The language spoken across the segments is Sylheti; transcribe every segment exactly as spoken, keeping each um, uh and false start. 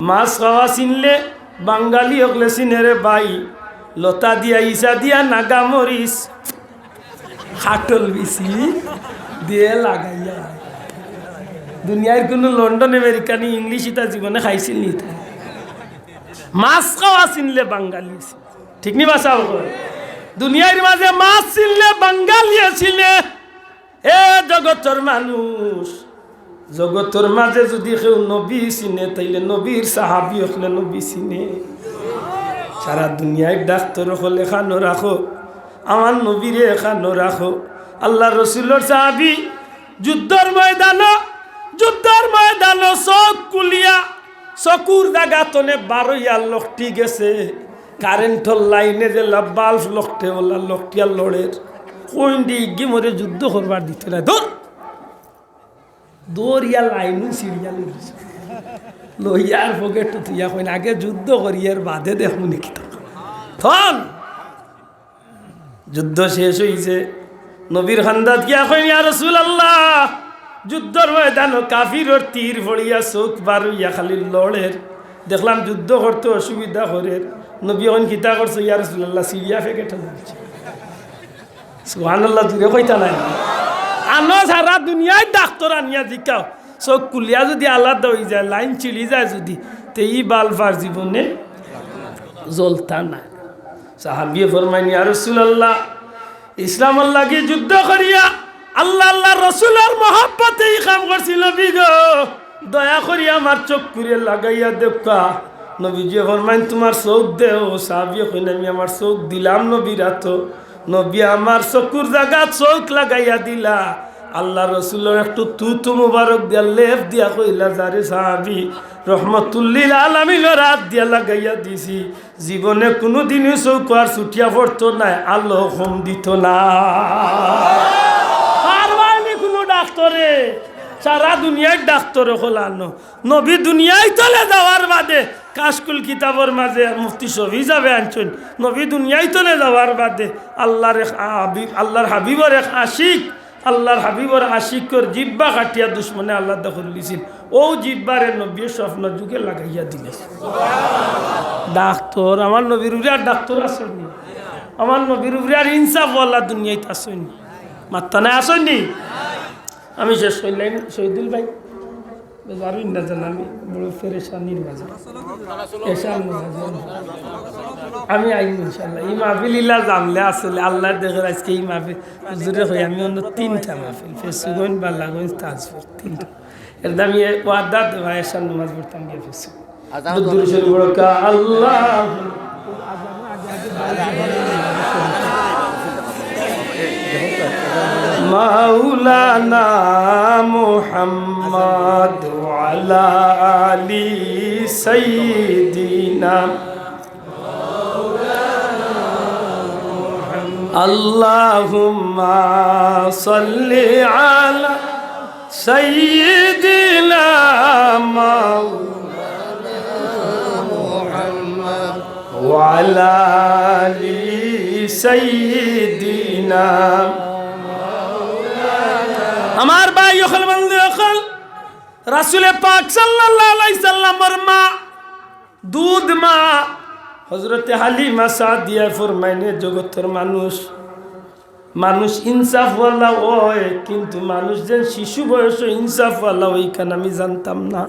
মাছ খাওয়া চিনলে বাঙালি অকলে চিনে রে ভাই, লতা দিয়া, ইছা দিয়া, নাগা মরিচ, কাঠল বিচি দিয়া লাগাইয়া। দুনিয়ার কুনু লন্ডন আমেরিকানি ইংলিশ ইতা জীবনে খাইছিল নি তা? মাছ খাওয়া চিনলে বাঙালি চিনে। ঠিক নি বা চাও? দুনিয়ার মাঝে মাছ চিনলে বাঙালিয়ে চিনে। এ জগতর মানুষ, জগতর মাঝে যুদি কেউ নবী চিনে, তাইলে নবীর সাহাবী অকলে নবী চিনে। সারা দুনিয়ার ডাক্তর অকলে কানো রাখো, আমার নবীরে কানো রাখো। আল্লার রসুলর সাহাবী যুদ্ধর ময়দানো, যুদ্ধর ময়দানো চউখ খুলিয়া, চকুর জাগা তনে বারইয়া লকটি গেছে। কারেন্টর লাইনে যেলা বাল্ব লকটে, অলা লকটিয়া লড়ের। কইন দি ইগি মরে যুদ্ধ করবার দিতো নায়। ধুর! দৌড়িয়া লাইনও ছিড়িয়া লইছে। লইয়ার পকেটো থুইয়া কইন, "আগে যুদ্ধ করি, এর বাদে দেখমু নি কিতা।" থন যুদ্ধ শেষ অইছে, নবীর কান্দাত গিয়া কইন, "ইয়া রাসূলুল্লাহ, যুদ্ধর ময়দানো কাফিরর তীর পড়িয়া চউখ বারইয়া খালি লড়ের, দেখলাম যুদ্ধ করতে অসুবিধা করের।" নবী কইন, "কিতা করছো ইয়া রাসূলুল্লাহ?" "ছিড়িয়া পকেটো লইছে।" সুবহানাল্লাহ, জুরে কইতা নায়। আনো সারা দুনিয়ার ডাক্তর আনিয়া জিকাও, চউখ খুলিয়া যুদি আলাদা অই যায়, লাইন ছিড়ি যায় যুদি, তে ই বাল্ব আর জীবনে জ্বলতা নায়। সাহাবিয়ে ফরমাইন, "ইয়া রাসূলুল্লাহ, ইসলামর লাগি যুদ্ধ করিয়া আল্লা, আল্লার রসুলর মহব্বতে ই কাম করছি নবী গো, দয়া করি আমার চউখরে লাগাইয়া দেউক্কা।" নবীজিয়ে ফরমাইন, "তুমার চউখ দেও।" সাহাবিয়ে কইন, "আমি আমার চউখ দিলাম নবীর আতো।" নবী আমার চকুর জাগাত চউখ লাগাইয়া দিলা। আল্লার রসুলর একটু থুথু মুবারক দিয়া লেপ দিয়া কইলা, "যা রে সাহাবি, রহমতুল্লিল আলামিনর আত দিয়া লাগাইয়া দিছি।" জীবনে কুনুদিনও চউখ আর ছুটিয়া পড়তো নায়, আল্লায় কম দিতো না। পারবায়নি কুনু ডাক্তরে, সারা দুনিয়ার ডাক্তর অকল আনো। নবী দুনিয়ার তনে যাওয়ার বাদে, কাশকুল কিতাবর মাঝে মুফতি শফি সাবে আনছইন, নবী দুনিয়ার তনে যাওয়ার বাদে আল্লার এক হাবিব, আল্লার হাবিবর এক আশিক, আল্লার হাবিবর আশিকর জিব্বা কাটিয়া দুশমনে আলাদা করিলিছিল। অউ জিব্বারে নবীয়ে স্বপ্ন যুগে লাগাইয়া দিলে। ডাক্তর, আমার নবীর উপরে আর ডাক্তর আছইন নি? আমার নবীর উপরে আর ইনসাফওয়ালা দুনিয়াত আছইন নি? মাত্তা নাই, আছইন নি? আমি শেষ করলাম, শহীদুল ভাই, বেজারুই না জান, আমি বড় পেরেশানির মাঝে। এশার নামাজ। আমি আইমু ইনশাআল্লাহ। ই মাহফিল ইলা জানলে আসলে আল্লায় দেখের আইজকে ই মাহফিল। হুজুরে কই আমি অন্য তিনটা মাহফিল, ফেঞ্চুগঞ্জ, বালাগঞ্জ, তাজপুর, তিনটা। এর দামি ওয়াদা দেওয়া এশার নামাজ পড়তাম গিয়া ফেঞ্চুগঞ্জ। আজান তো দুরূদ শরীফ পড়ো, কা আল্লাহ। মাওলানা মুহাম্মদ ওয়া আলা আলি সাইয়্যিদিনা। আল্লাহুম্মা সাল্লি আলা সাইয়্যিদিনা মাওলানা মুহাম্মদ ওয়া আলা আলি সাইয়্যিদিনা। আমার ভাই অকল, বন্ধু অকল, রাসূলে পাক সাল্লাল্লাহু আলাইহি সাল্লামর মা, দুধ মা, হযরতে হালিমা সাদিয়া ফরমাইন, এ জগতর মানুষ, মানুষ ইনসাফওয়ালা অয়, কিন্তু মানুষ যেন শিশু বয়সো ইনসাফওয়ালা অয়, ইখান আমি জানতাম না।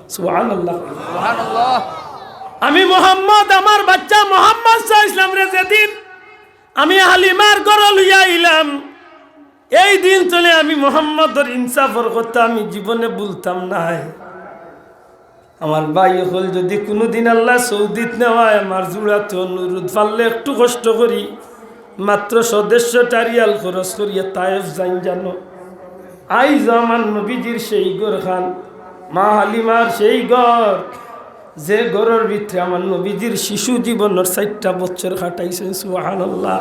সুবহানাল্লাহ। সুবহানাল্লাহ। আমি মুহাম্মদ, আমার বাচ্চা মুহাম্মদ সাল্লাল্লাহু আলাইহি সাল্লামরে যেদিন আমি হালিমার ঘরো লইয়া আইলাম, এই দিন তনে আমি মুহাম্মদর ইনসাফর কথা আমি জীবনে ভুলতাম নায়। আমার ভাই অকল, যদি কুনুদিন আল্লায় সৌদিত নেওয়ায়, আমার জুড়াতে অনুরোধ, পারলে একটু কষ্ট করি, মাত্র সদস্য টারিয়াল খরচ করিয়া তায়েফ যাইন জানো। আইজ আমার নবীজির সেই ঘরখান, মা হালিমার সেই ঘর, যে ঘরর ভিতরে আমার নবীজির শিশু জীবনর চাইরটা বছর কাটাইছইন। সুবহানাল্লাহ।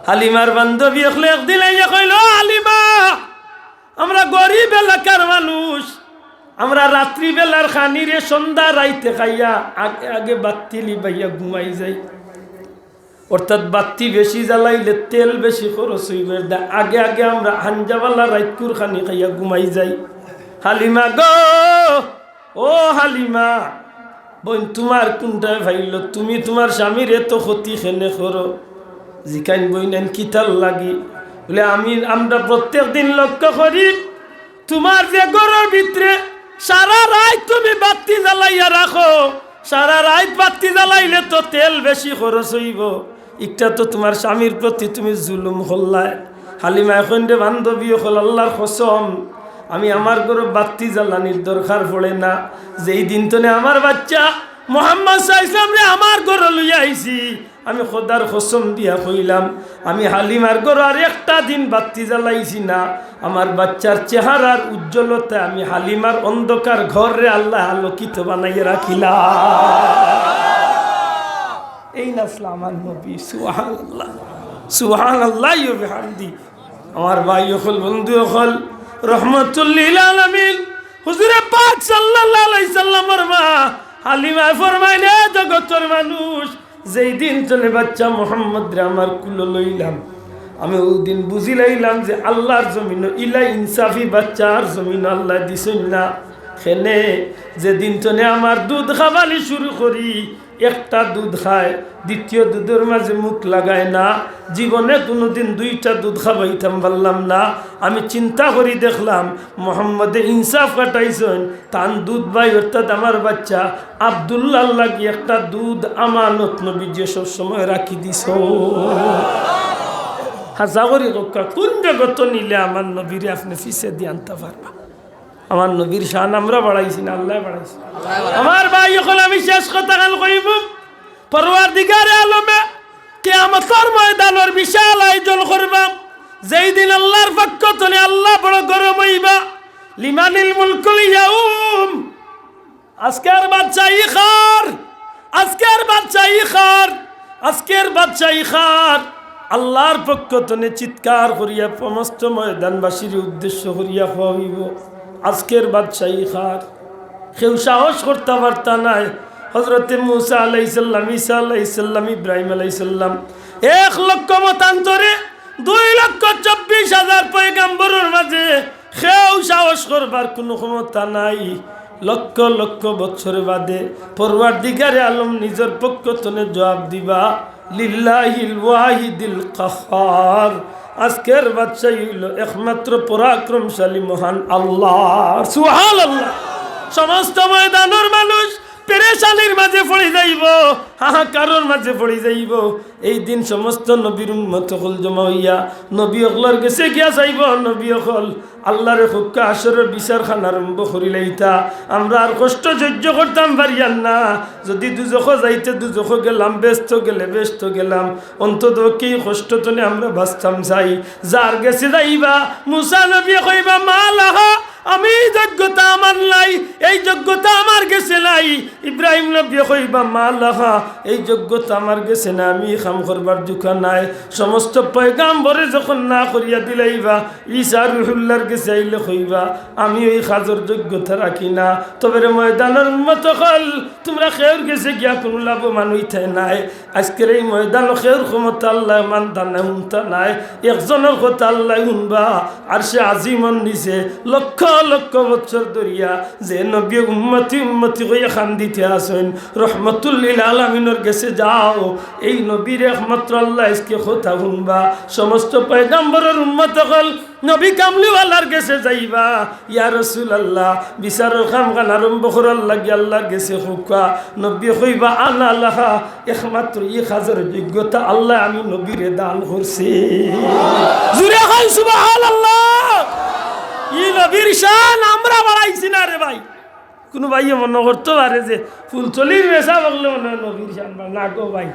হালিমার বান্ধবী অকলে একদিন আইয়া কইল, "ও হালিমা, আমরা গরিব এলাকার মানুষ, আমরা রাত্রিবেলার খানিরে সন্ধ্যা রাইতে খাইয়া আগে আগে বাত্তি লিবাইয়া ঘুমাই যাই। অর্থাৎ বাত্তি বেশি জ্বালাইলে তেল বেশি খরচ অইবো, এর দা-, আগে আগে আমরা হাঞ্জাবালা রাইতকুর খানি খাইয়া ঘুমাই যাই। হালিমা গো, ও হালিমা, বইন তুমার কুনটায় পাইলো? তুমি তুমার স্বামীর এত ক্ষতি কেনে করো? জিকাইন বইন এন কিতার লাগি? বলে, আমি, আমরা প্রত্যেক দিন লক্ষ্য করি, তুমার যে ঘরর ভিতরে সারা রাইত তুমি বাত্তি জ্বালাইয়া রাখো, সারা রাইত বাত্তি জ্বালাইলে তো তেল বেশি খরচ অইবো, ইকটা তো তুমার স্বামীর প্রতি তুমি জুলুম করলায়। হালিমায় কইন, রে বান্ধবী অকল, আল্লার কসম, আমি আমার ঘরো বাত্তি জ্বালানির দরকার পড়ে না। যেই দিন তনে আমার বাইচ্চা মুহাম্মদ সাল্লাল্লাহু আলাইহি ওয়াসাল্লামরে আমার ঘরো লইয়া আইছি, আমি খোদার কসম দিয়া কইলাম, আমি হালিমার ঘরো আর একটা দিন বাত্তি জ্বালাইছি না। আমার বাইচ্চার চেহারার উজ্জ্বলতায় আমি হালিমার অন্ধকার ঘররে আল্লায় আলোকিত বানাইয়া রাখিলা। এইন আছলা আমার নবী, সুবহানাল্লাহ, সুবহানাল্লাহি ওয়া বিহামদি। আমার ভাই অকল, বন্ধু অকল, রহমাতুল লিল আলামিন হুজুরে পাক সাল্লাল্লাহু আলাইহি সাল্লামর মা হালিমায় ফরমাইন, এ জগতর মানুষ, যেই দিন তনে বাইচ্চা মুহাম্মদরে আমার কুলো লইলাম, আমি অউ দিন বুঝিলাইলাম যে আল্লার জমিনো ইলা ইনসাফি বাইচ্চা আর জমিনো আল্লায় দিছইন না। কেনে, যেদিন তনে আমার দুধ খাবানি শুরু করি, একটা দুধ খায়, দ্বিতীয় দুধর মাঝে মুখ লাগায় না। জীবনে কুনুদিন দুইটা দুধ খাবাইতাম পারলাম না। আমি চিন্তা করি দেখলাম, মুহাম্মদে ইনসাফ খাটাইছইন, তান দুধ ভাই অর্থাৎ আমার বাইচ্চা আব্দুল্লাহর লাগি একটা দুধ আমানত নবীজিয়ে সব সময় রাখি দিছইন। হাছা করি কউক্কা, কুন জগতো নিলে আমার নবীরে আপনে পিছেদি আনতা পারবা? আমার নবীর শান আমরা বাড়াইছি না আল্লায় বাড়াইছে? আমার ভাই অকল, আমি শেষ কথাখান কইমু, পরওয়ারদিগারে আলমে কিয়ামতর ময়দানর বিশাল আয়োজন করবা, যেই দিন আল্লার পক্ষ তনে আল্লা বড় গরম অইবা। লিমানিল মুলকুল ইয়াউম, আজকের বাদশাহী কার? আজকের বাদশাহী কার? আজকের বাদশাহী কার? আল্লার পক্ষ তনে চিৎকার করিয়া সমস্ত ময়দানবাসীর উদ্দেশ্য করিয়া কওয়া অইবো, আজকের বাদশাহী কার? কেউ সাহস করতা পারতা নায়। হজরতে মুসা আলাইহিস সালাম, ঈসা আলাইহিস সালাম, ইব্রাহিম আলাইহিস সালাম, এক লক্ষ মতান্তরে দুই লক্ষ চব্বিশ হাজার পয়গাম্বরর মাঝে কেউ সাহস করবার কুনু ক্ষমতা নাই। লক্ষ লক্ষ বছর বাদে পরওয়ারদিগারে আলম নিজর পক্ষ তনে জবাব দিবা, লিল্লাহিল ওয়াহিদিল কাহহার। আজকের বাদশাহী অইলো একমাত্র পরাক্রমশালী মহান আল্লাহ। সুবহানাল্লাহ। সমস্ত ময়দানর মানুষ পেরেশানির মাঝে পড়ি যাইবো, হাহাকারর মাঝে পড়ি যাইবো। এই দিন সমস্ত নবীর উম্মত অকল জমা অইয়া নবী অকলর গেছে গিয়া চাইবো, নবী অকল, আল্লারে কউক্কা, হাশরর বিচারখান আরম্ভ করিলাইতা। আমরা আর কষ্ট সইজ্য করতাম পারিয়ার না। যুদি দুজখো যাইতে দুজখো গেলাম, বেহেস্তো গেলে বেহেস্তো গেলাম, অন্তত পক্ষে ই কষ্ট তনে আমরা বাঁচতাম চাই। যার গেছে যাইবা, মুসা নবীয়ে কইবা, মা লাহা, আমি ই যোগ্যতা আমার নাই, এই যোগ্যতা আমার গেছে নাই। ইব্রাহিম নবীয়ে কইবা, মা লাহা, এই যোগ্যতা আমার গেছে না, আমি ই কাম করবার যোগ্য নায়। সমস্ত পয়গাম্বরে যখন না করিয়া দিলাইবা, ঈসা রুহুল্লাহর গেছে আইলে কইবা, আমি ওই কাজর যোগ্যতা রাখি না। তবে রে ময়দানর উম্মত অকল, তুমরা কেউর গেছে গিয়া কুনু লাভবান অইতায় নায়। আজকের এই ময়দানো কেউর ক্ষমতা আল্লায় মানতা নায়, হুনতা নায়। একজনর কথা আল্লায় হুনবা, আরশে আজিমর নিচে লক্ষ লক্ষ বছর ধরিয়া যে নবী উম্মতি উম্মতি কইয়া কান্দিতে আছইন, রহমতুল্লিল আলামিনর গেছে যাও, এই নবীর একমাত্র আল্লায় আজকে কথা হুনবা। সমস্ত পয়গাম্বরর উম্মত অকল নবী কামলিওয়ালার গেছে যাইবা, ইয়া রাসূলুল্লাহ, বিচারর কামখান আরম্ভ করার লাগি আল্লার গেছে কউক্কা। নবীয়ে কইবা, আনা লাহা, একমাত্র ই কাজর যোগ্যতা আল্লায় আমি নবীরে দান করছি। জুরে কইন সুবহানাল্লাহ। ই নবীর শান আমরা বাড়াইছি না রে ভাই। কুনু ভাইয়ে মনো করতো পারে যে ফুলতলির মেসাব অকলে মনে অয় নবীর শান বাড়াইছে। না গো ভাই,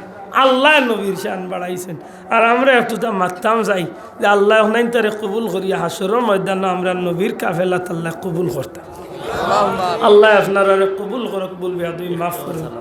আল্লায় নবীর শান বাড়াইছইন। আর আমরা একটুতা মাততাম চাই যে আল্লায় অখনাইন তারে কবুল করিয়া হাশরর ময়দানো আমরার নবীর কাফেলাত আল্লায় কবুল করতা। আল্লায় আপনারারে কবুল করউক, ভুল বেয়াদবি মাফ করউক।